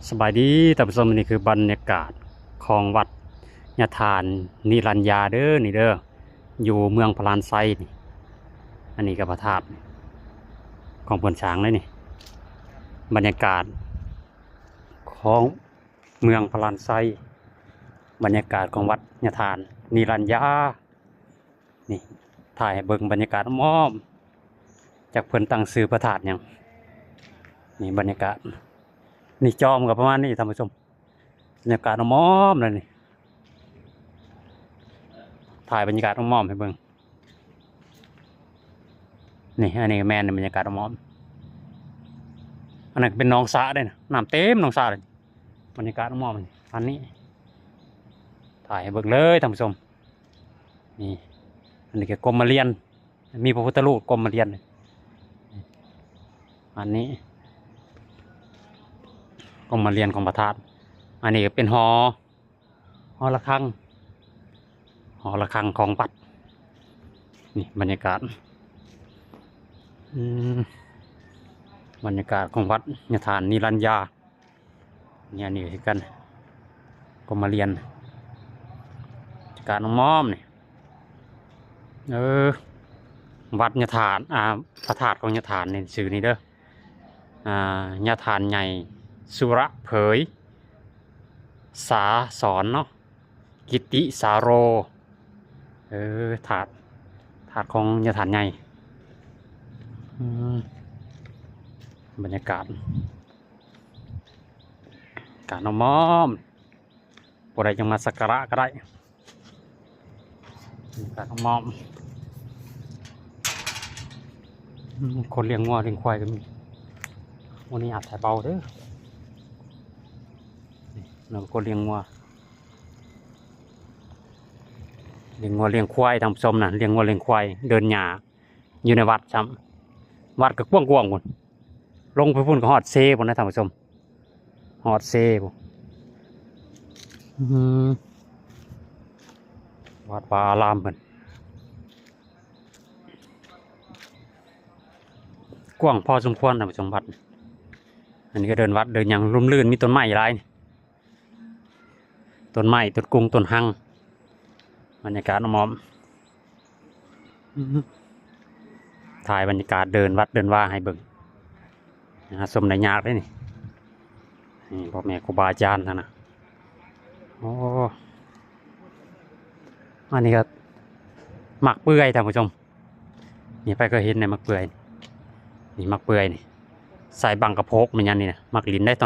ສະບາຍດີທ່ານຜູ້ຊົມ, ນີ້ຄືບັນຍາກາດຂອງວັດຍາທ່ານນິລັນຍາເດີ ນີ້ເດີ ຢູ່ເມືອງພະລານໄຊນີ້. ອັນນີ້ກໍພະທາດຂອງເພິ່ນສ້າງເລີຍນີ້. ບັນຍາກາດຂອງເມືອງພະລານໄຊ, ບັນຍາກາດຂອງວັດຍາທ່ານນິລັນຍາ. ນີ້ ຖ່າຍໃຫ້ເບິ່ງບັນຍາກາດອ້ອມໆ ຈັກເພິ່ນຕັ້ງຊື່ພະທາດຫຍັງ. ນີ້ບັນຍາກາດ, ນີ້ຈອມກໍປະມານນີ້ທ່ານຜູ້ຊົມ, ບັນຍາກາດອ້ອມໆ ເລີຍນີ້. ຖ່າຍບັນຍາກາດອ້ອມໆ ໃຫ້ເບິ່ງ. ນີ້ ອັນນີ້ກໍແມ່ນບັນຍາກາດອ້ອມໆ. ອັນນັ້ນກໍເປັນໜອງສະເດ້ນະ, ນ້ຳເຕັມໜອງສະເລີຍ. ບັນຍາກາດອ້ອມໆ ອັນນີ້ ຖ່າຍໃຫ້ເບິ່ງເລີຍທ່ານຜູ້ຊົມ. ນີ້ ອັນນີ້ກໍກົມມະລຽນ, ມີພະພຸດທະຮູບກົມມະລຽນ. ອັນນີ້ກົມມະລຽນຂອງພະທາດ. ອັນນີ້ກໍເປັນຫໍ ຫໍລະຄັງ, ຫໍລະຄັງຂອງວັດ. ນີ້ບັນຍາກາດ, ອືມ ບັນຍາກາດຂອງວັດຍາທ່ານນິລັນຍາ. ນີ້ ອັນນີ້ຄືກັນ ກໍມາລຽນ ການອ້ອມໆ ນີ້. ເອີ ວັດຍາທ່ານ ອ່າ ພະທາດຂອງຍາທ່ານນີ້ ຊື່ນີ້ເດີ ອ່າ ຍາທ່ານໃຫຍ່ສຸຣະເຜີຍສາສອນເນາະ ກິດຕິສາໂຣ. ເອີ ທາດ ທາດຂອງຍາທ່ານໃຫຍ່. ອືມ ບັນຍາກາດ ການອ້ອມໆ ຜູ້ໃດຈະມາສັກກາລະກໍໄດ້. ການອ້ອມໆ ອືມ ຄົນລ້ຽງງົວລ້ຽງຄວາຍກໍມີ. ໂອ້ ນີ້ອາດຖ່າຍເບົາເດີ. ນີ້ ເນາະ ຄົນລ້ຽງງົວ ລ້ຽງງົວລ້ຽງຄວາຍ ທ່ານຜູ້ຊົມນະ, ລ້ຽງງົວລ້ຽງຄວາຍ ເດີນຫຍ້າຢູ່ໃນວັດຊ້ຳ. ວັດກໍກວ້າງໆ ພຸ້ນ, ລົງໄປພຸ້ນກໍຮອດເຊພຸ້ນນະທ່ານຜູ້ຊົມ, ຮອດເຊພຸ້ນ. ອືມ ວັດວາອາລາມເພິ່ນກວ້າງພໍສົມຄວນທ່ານຜູ້ຊົມ. ວັດ ອັນນີ້ກໍເດີ່ນວັດເດີ່ນຫຍັງ ຮົ່ມລື່ນ ມີຕົ້ນໄມ້ຫຼາຍນີ້. ຕົ້ນໄມ້ ຕົ້ນກຸງ ຕົ້ນຮັງ. ບັນຍາກາດອ້ອມໆ ອືມ ຖ່າຍບັນຍາກາດເດີ່ນວັດເດີ່ນວາໃຫ້ເບິ່ງ. ຫາຊົມໄດ້ຍາກເດ້ນີ້. ນີ້ພໍ່ແມ່ຄູບາອາຈານຫັ້ນນະ. ໂອ້ ອັນນີ້ກໍໝາກເປື່ອຍທ່ານຜູ້ຊົມ. ນີ້ ໃຜເຄີຍເຫັນແດ່ໝາກເປື່ອຍ? ນີ້ໝາກເປື່ອຍນີ້ ໃສ່ບັ້ງກະໂພກແມ່ນຫຍັງນີ້ນະ. ມັກຫຼິ້ນໄດ໋ຕອນ